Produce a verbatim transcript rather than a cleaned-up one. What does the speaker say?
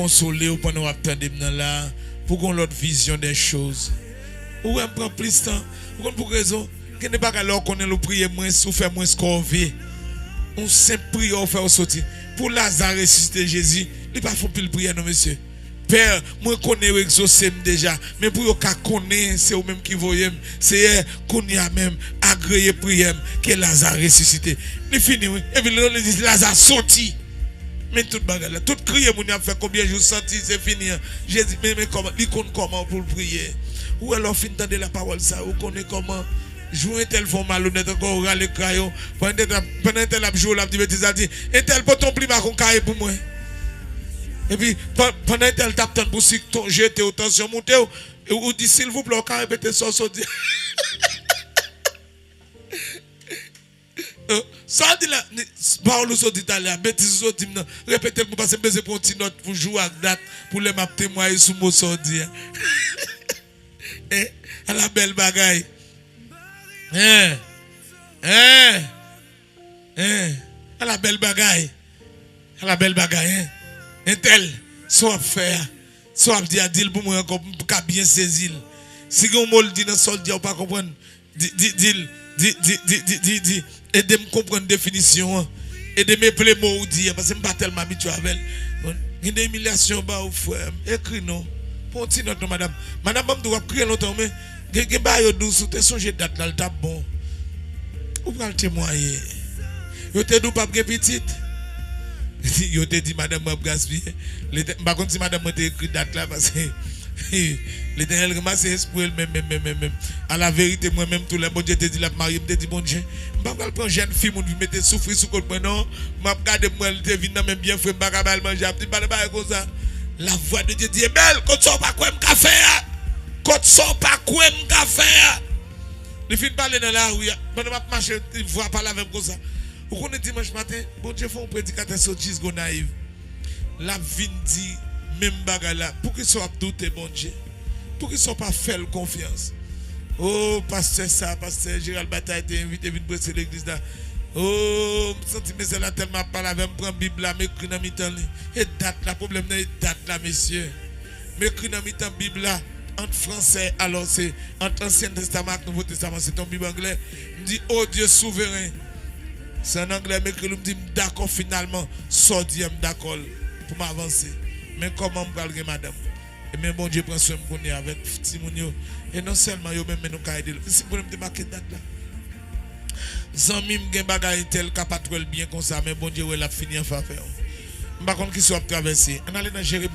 konsole w pandan w ap tande m nan la, pou gon lòt vizyon dè choz. Ou wè m pran plis tan. Ou konn pou ki rezon? Gen de bagay la ou konnen l ou priye mwens, ou fè mwens kòve. Yon senp priyè ou fè ou soti. Pou Laza resisite Jezi, li pa fè yon pil priyè non mesye. Pè, mwen konnen yo egzose m deja, men pou yo ka konnen se ou menm ki voye m, Seyè, kounye a menm, agreye priyè m, ke Laza resisite. Li fini wi. Epi li di Laza soti. Men tout bagay la, tout kriye moun y ap fè, konbyen jou santi se fini an. Jezi, men, men kòman, li konn kòman pou l priye. Ou wè lè w fin tande lapawòl sa, ou konnen kòman. Jou entèl fè w malonèt ankò, ou rale krayon. Pandan entèl ap, pandan entèl ap joure, l ap di betiz, l ap di, entèl pote yon plim ak yon kaye pou mwen. Epi, pan- pandan entèl t ap tann pou sik ton- jete w, tansyon moute w, e ou di, silvouplè, ou ka repete sa w sot di. Sa w di la, ni- pawòl ou sot di talè a, betiz ou sot di m nan, repete l pou m pase m bezwen pran yon ti nòt pou jou ak dat, pou lè m ap temwaye sou mo sa w di a. Hein? Ala bèl bagay. Hein? Hein? Hein? Ala bèl bagay. Ala bèl bagay, hein? Entèl, sa w ap fè a, sa w ap di a, di l pou mwen ankò, pou m ka byen sezi l. Si gen yon mo l di nan sa w di a, ou pa konprann, di, di, di l, di, di, di, di, di, di, ede m konprann definisyon an. Ede m eple mo ou di a, paske m pa tèlman abitye avè l. Bon, gen de imilyasyon yo ba ou, frè m. Ekri non. Pran yon ti nòt non, madanm. Madanm, ban m di w, w ap kriye lontan, men gen, gen bagay yo di w, si w te sonje dat la, l t ap bon. Ou pral temwaye. Yo te di w p ap gen pitit. Yo te di madanm mwen ap gaspiye. Lete- M pa konn si madanm mwen te ekri dat la, paske Letènèl ranmase espri l, men, men, men, men, men. A la verite, mwen menm tou, lè Bondye te di l ap marye, m te di, Bondye, m pa pral pran jèn fi moun vin mete soufri sou kont mwen, non. M ap gade, m wè l te vin nan men byen fre, m pa ka ba l manje, ap di, pa nan bagay konsa. La vwa de Dye di, Ebèl, kot sa w pa kwè m ka fè a? Kot sa w pa kwè m ka fè a? Li fin pale nan lari a. Pandan m ap mache, li vwa pale avè m konsa. Ou konnen dimanch maten, Bondye fè yon predikatè sot jis Gonayiv. L ap vin di menm bagay la. Poukisa w ap doute Bondye? Poukisa w pa fè l konfyans? O, pastè sa, pastè Gérald Bataille te envite vin preche legliz la. O, m santi mesye la tèlman ap pale avè m, m pran Bib la, m ekri nan mitan li. E dat la, pwoblèm nan e dat la, mesye. M ekri nan mitan Bib la, ant fransè, alò se ant Ansyen Testaman ak Nouvo Testaman, se t on Bib anglè. M di, O Dye souveren, se an anglè m ekri l, m di, m dakò finalman, sa w di a, m dakò l pou m avanse. Men kòman m pral gen madanm? E men Bondye pran swen m kounye a avèk timoun yo. E non sèlman yo menm, men nou ka ede l. Si m konnen m te make dat la. Zanmi m, gen bagay entèl ka pa t wè l byen konsa, men Bondye wè l ap fini an favè w. M pa konn kisa w ap travèse. Ann ale nan Jeremi.